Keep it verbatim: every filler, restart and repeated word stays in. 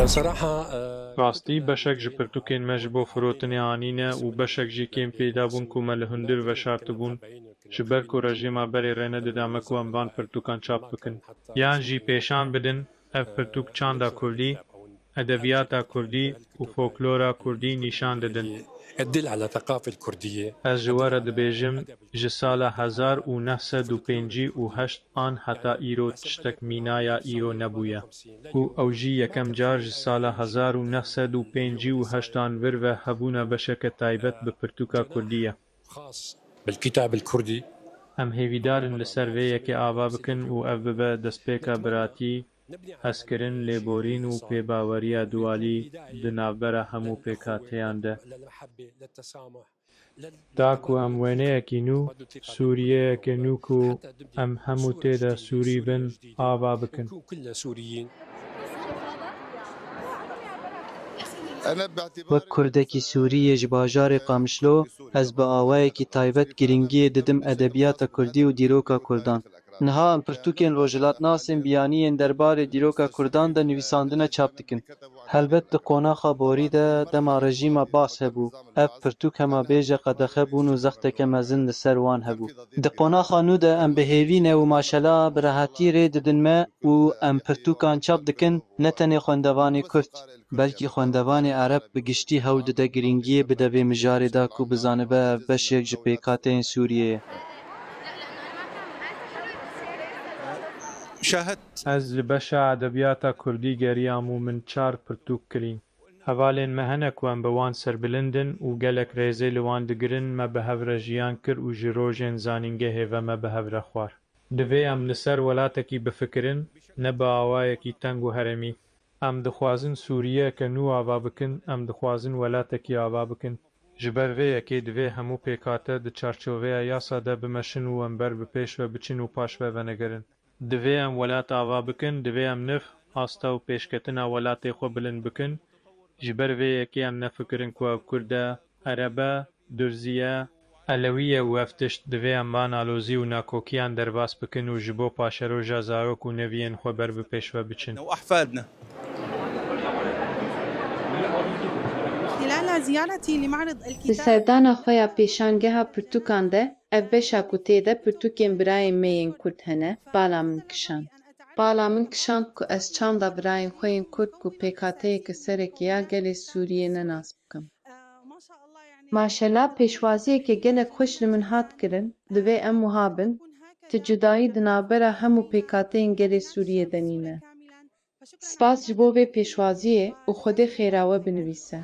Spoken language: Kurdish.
Rastî, beşek ji pirtûkên me ji bo firotinê anîne û beşek jî kêm peyda bûn ku me li hundir veşartibûn, ji ber ku rejîma berê rê nedida me ku em van pirtûkan çap bikin. Yan jî pêşan bidin, ev pirtûk çanda kurdî, edebiyata kurdî û folklora kurdî nîşan didin. Ez ji we re dibêjim, ji sala hezar û neh sed û pêncî û heşt an heta îro tiştek mîna ya îro nebûye û ew jî yekem car ji sala hezar û neh sed û pêncî û heşt an vir ve hebûna beşeke taybet bi pirtûka kurdî ye. Em hêvîdar in li ser vê yekê ava bikin û ev bibe destpêka biratî, hezkirin, lêborîn û pêbaweriya dualî di navbera hemû pêkhateyan de. Da ku em wêneyekî nû, Sûriyeyeke nû ku em hemû tê de Sûrî bin, ava bikin. Wek Kurdekî Sûrî yê ji bajarê Qamişlo, ez bi awayekî taybet girîngiyê didim edebiyata Kurdî û dîroka Kurdan. Niha em pirtûkên rojhilatnasên biyanî yên derbarê dîroka Kurdan de nivîsandine çap dikin. Helbet di qonaxa borî de dema rejîma Baas hebû, ev pirtûk hema bêje qedexe bûn û zexteke mezin li ser wan hebû. Di qonaxa nû de em bi hêvî ne û maşela bi rehetî rê didin me û em pirtûkan çap dikin, ne tenê xwendevanê Kurd, belkî xwendevanê Ereb bi giştî hewl dide girîngiyê bide vê mijarê da ku bizanibe ev beşek ji pêkhateyên Sûriyê ye. Ez li beşa edebiyata kurdî geriyam û min çar pirtûk kirîn. Hevalên me hene ku em bi wan serbilind in û gelek rêzê li wan digirin, me bi hev re jiyan kir û ji rojên zanîngehê ve me bi hev re xwar. Divê em li ser welatekî bifikirin, ne bi awayekî teng û herêmî. Em dixwazin Sûriyeyeke nû ava bikin, em dixwazin welatekî ava bikin. Ji ber vê yekê divê hemû pêkhate di çarçoveya yasa de bimeşin û em ber bi pêş ve biçin û paş ve venegerin. Divê em welat ava bikin, divê em nirx, asta û pêşketina welatê xwe bilind bikin. Ji ber vê yekê em nefikirin ku ew Kurd e, Ereb e, Durzî ye, Elewî ye û ev tişt, divê em van alozî û nakokiyan derbas bikin û ji bo paşeroja zarok û neviyên xwe ber bi pêş ve biçin. Di serdana xwe ya pêşangeha pirtûkan de, ev beşa ku tê de pirtûkên birayên me yên Kurd hene, bala min kişand. Bala min kişand ku ez çanda birayên xwe yên Kurd ku pêkhateyeke sereke ya gelê Sûriyê ne nas bikim. Maşela pêşwaziyeke gelek xweş li min hat kirin, divê em wiha bin, ti cudayî di navbera hemû pêkhateyên gelê Sûriyê de nîne. Spas ji bo vê pêşwaziyê û Xwedê xêra we binivîse.